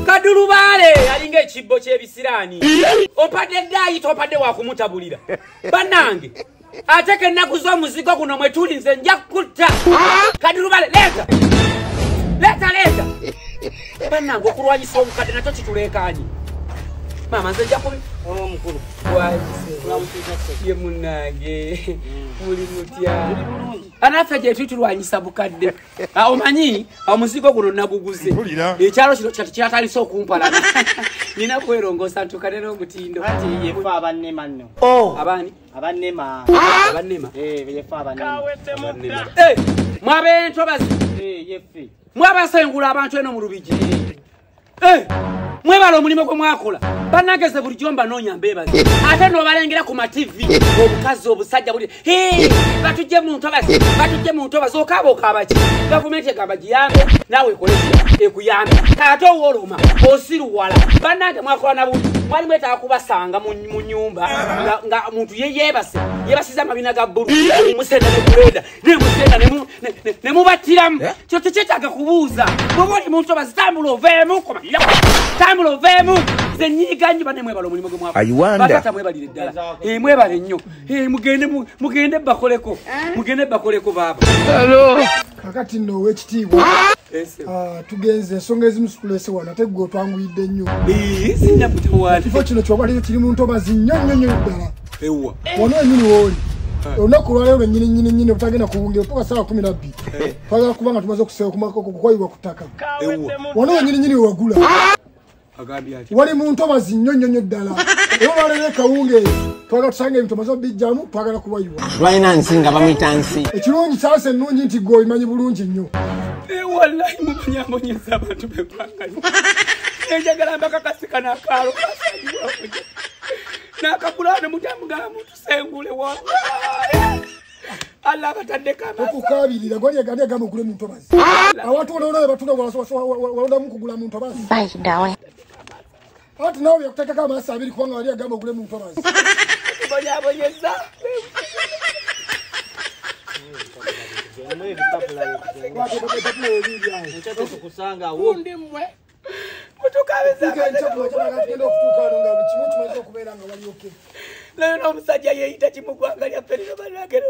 Kadulubaale alinga ekibbo ky'ebisiraani. Ompadde ddayi tompadde wakumutabulira. Bannange ate ke ennaku z'omuzigo guno mwe tuli nze nja kutta. Kadulubaale leeta. Leeta leeta. Bannange okulwanyisa obukadde nakyo kituleekaanye. Maama nze nja kubi. Omukulu. Ye munnange muli mutya? Anaffe gye tuli tulwanyisa bukadde. Omanyi omuzigo guno naguguze. Ekyalo kino kati kyatandise okumpalana. Nina kwerongoosa ntuukane n'omutindo. Anti yefe abannema nno. Abaani? Abannema. Abannema? Yefe abannema. Mwab'entobazi? Yefe. Mwabasengula abantu eno mu Lubigi. Mwebala omulimu gwe mwakola. Bannange bulijjo mbanoonya mbeebaze. Ate n'obalengera ku ma-TV obukazi obusajja buli batujje mu ntobazi, batujje mu ntobazi, okaaba okaaba ki? Gavumenti egamba giyambe, naawe ekole ki? Ekuyambe. Ate owooloma, osiruwala. Bannange mwakola na bubi. Mwali mwetaaga kubasanga mu nnyumba nga muntu ye yeebase, yeebasiza amabina ga bbulu, musenda ne kuleeda, ne musenda ne mubattiramu. Kyo tekyetaaga kubuuza. Bw'oba oli mu ntobazi tambula oveemu, koma tambula oveemu. Nze nnyiiga nnyo banne mwebale omulimu gwe mwakola. Bataata mwebalire ddala. Mwebale nnyo. Mugende mugende bakoleko. Mugende bakoleko baaba. Kakati nno ow'ekitiibwa. Tugenze ensonga ezimu situleese wano ate ggwe otwanguyidde nnyo. Ekifo kino kyobalizo kiri mu ntobazi nnyo nnyo nnyo ddala. Wano wennyini w'oli. Olunaku olwaleero lwennyini nnyini nnyini obutagenda kubungira otuuka ssaawa 12. Twagala kuba nga tumaze okukwayibwa ku ttaka. Wano wennyini nnyini we wagula. Wali mu ntobazi nnyo nnyo nnyo ddala. Era olwaleero ekawungeezi twagala tusanga ebintu omaze obijjamu twagala kubayiwa. Lwalina nsi nga bamuyita nsi. Ekirungi kyansi ennungi nti ggwe obimanyi bulungi nnyo. Wallahi mubonyabonyeza abantu b'eggwanga lino. Njagala mbakakasika n'akaalo kasangibwa n'akagulaano mutamugamba mutusengule wallahi. Allah abataddeko amaaso. Okukaabirira gwali agamba ogule mu ntobazi. Awantu wonna batunda walondamu kugula mu ntobazi. Ati naawe yakuteekako amaaso abiri kubanga wali agamba ogule mu ntobazi. Tubonyabonyeza. Naye n'omusajja yeeyita ki mu ggwanga lyaffe lino bannange.